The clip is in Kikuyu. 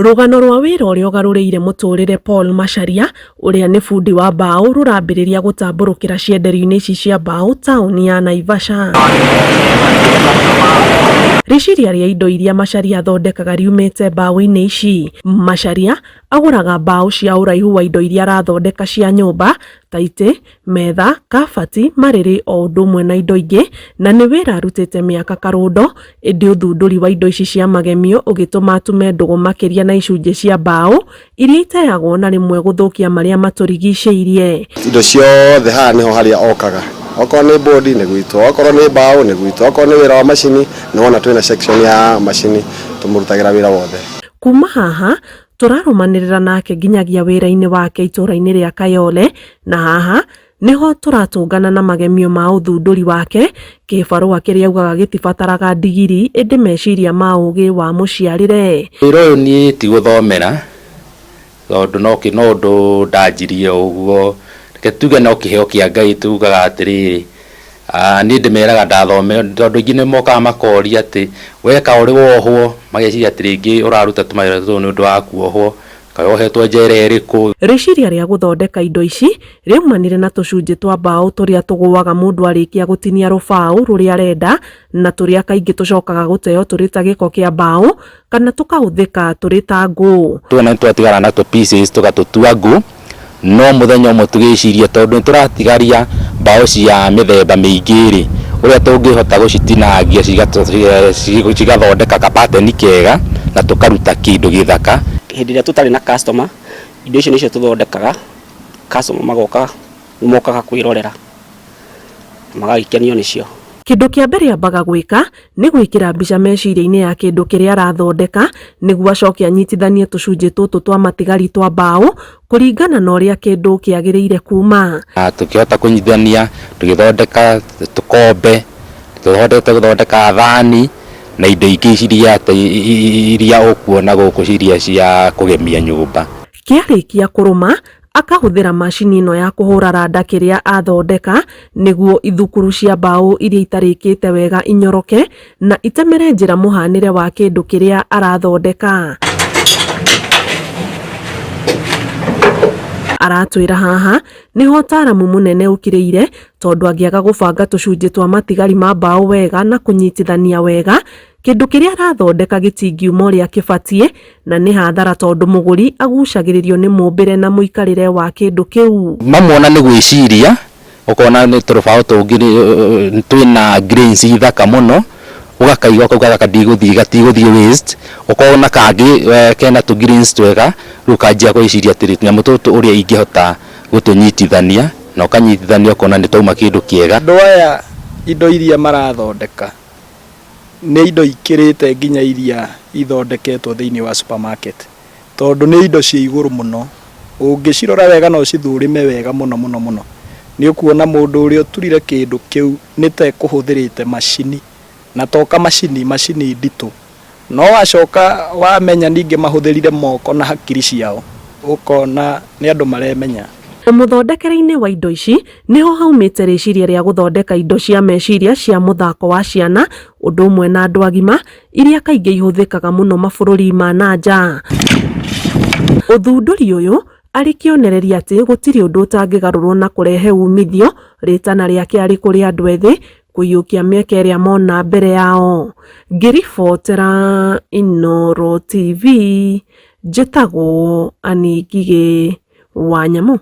Rũgano rwa wĩra ũrĩa ũgarũrĩire mũtũrĩre Paul Macharia ũrĩa nĩ bundi wa mbaũ rũrambĩrĩria gũtambũrũkĩra cienderio-inĩ ici cia mbaũ taũni ya Naivasha. Rĩciria rĩa indo iria Macharia athondekaga riumĩte mbaũ-inĩ ici. Macharia agũraga mbaũ cia ũraihu wa indo iria arathondeka cia nyũmba ta itĩ, metha, kabati, marĩrĩ o ũndũ ũmwe na indo ingĩ, na nĩ wĩra arutĩte mĩaka karũndo, ĩndĩ ũthundũri wa indo ici cia magemio ũgĩtũma atume ndũgũ makĩria na icunjĩ cia mbaũ iria iteagwo na rĩmwe gũthũkia marĩa matũrigicĩirie. Indo ciothe haha nĩho harĩa okaga, okorwo nĩ board nĩ gwitũ, okorwo nĩ mbaũ nĩ gwitũ, okorwo nĩ wĩra wa macini nĩ wona twĩna section ya macini tũmũrutagĩra wĩra wothe. Kuma haha tũrarũmanĩrĩra nake nginyagia wĩra-inĩ wake itũra-inĩ rĩa Kayole, na haha nĩho tũratũngana na magemio ma ũthundũri wake, kĩbarũa kĩrĩa augaga gĩtibataraga ndigiri ĩndĩ meciria ma ũgĩ wa mũciarĩre. Wĩra ũyũ niĩ ti gũthomera tondũ no no ũndũ ndanjirie o ũguo, reke tuge no kĩheo kĩa Ngai tugaga atĩrĩrĩ, niĩ ndĩmeraga ndathome tondũ aingĩ nĩ mokaga makoria atĩ weka ũrĩ wohwo, mageciria atĩ rĩngĩ ũraruta tũmawĩra tũtũ nĩ ũndũ wa kuohwo, kaĩ wohetwo njera ĩrĩkũ. Rĩciria rĩa gũthondeka indo ici rĩaumanire na tũcunjĩ twa mbaũ tũrĩa tũgũaga mũndũ arĩkia gũtinia rũbaũ rũrĩa arenda na tũrĩa kaingĩ tũcokaga gũteo tũrĩ ta gĩko kĩa mbaũ kana tũkahũthĩka tũrĩ ta ngũ. Tuona nĩ twatigara na tũ pieces tũgatũtua ngũ, no mũthenya ũmwe tũgĩciria tondũ nĩ tũratigaria mbaũ cia mĩthemba mĩingĩ rĩ, ũrĩa tũngĩhota gũcitinangia cigathondeka ka pattern kega na tũkaruta kĩndũ gĩthaka. Hĩndĩ ĩrĩa tũtarĩ na customer, indo icio nĩcio tũthondekaga, customer magoka, nĩ mokaga kwĩrorera, magagĩkenio nĩcio. Kĩndũ kĩa mbere ambaga gwĩka nĩ gwĩkĩra mbica meciria-inĩ ya kĩndũ kĩrĩa arathondeka nĩguo acoke anyitithanie tũcunjĩ tũtũ twa matigari twa mbaũ kũringana na ũrĩa kĩndũ kĩagĩrĩire kuma. Tũkĩhota kũnyitithania tũgĩthondeka tũkombe, tũhotete gũthondeka thani na indo ingĩ iria iria ũkuona gũkũ iria cia kũgemia nyũmba. Kĩarĩkia kũrũma akahũthĩra macini ĩno ya kũhũra randa kĩrĩa athondeka nĩguo ithukuru cia mbaũ iria itarĩkĩte wega inyoroke na itemere njĩra mũhanĩre wa kĩndũ kĩrĩa arathondeka. Aratwĩra haha nĩho ũtaaramu mũnene ũkirĩire tondũ angĩaga gũbanga tũcunjĩ twa matigari ma mbaũ wega na kũnyitithania wega, kĩndũ kĩrĩa arathondeka gĩtingiuma ũrĩa kĩbatiĩ na nĩ hathara tondũ mũgũri agucagĩrĩrio nĩ mũmbĩre na mũikarĩre wa kĩndũ kĩu. Mamwe ona nĩ gwĩciria ũkona nĩ tũrũbaũ tũngĩ twĩna grains thaka mũno, ũgakaiga ũkauga gaka ndigũthiĩ gatigũthiĩ waste, ũkona kangĩ kena tũ grains twega, rĩu ũkanjia gwĩciria atĩrĩ tũnyamũ tũtũ ũrĩa ingĩhota gũtũnyitithania, na ũkanyitithania ũkona nĩ twauma kĩndũ kĩega. Andũ aya indo iria marathondeka nĩ indo ikĩrĩte nginya iria ithondeketwo thĩinĩ wa supermarket, tondũ nĩ indo ciĩ igũrũ mũno, ũngĩcirora wega na ũcithũrime wega mũno mũno mũno, nĩ ũkuona mũndũ ũrĩa ũturire kĩndũ kĩu nĩ ta ekũhũthĩrĩte macini, na to kamacini, macini nditũ, no wacoka wamenya ningĩ mahũthĩrire moko na hakiri ciao, ũkona nĩ andũ maremenya. Mũthondekere-inĩ wa indo ici nĩho haumĩte rĩciria rĩa gũthondeka indo cia meciria cia mũthako wa ciana ũndũ ũmwe na andũ agima iria kaingĩ ihũthĩkaga mũno mabũrũri ma na nja. Ũthundũri ũyũ arĩ kĩonereria atĩ gũtirĩ ũndũ ũtangĩgarũrwo na kũrehe umithio, rĩtana rĩake arĩ kũrĩ andũ ethĩ kũiyũkia mĩeke ĩrĩa mona mbere yao. Ngĩribotera Inooro TV, njĩtagwo Annie Ngigĩ wa Nyamu.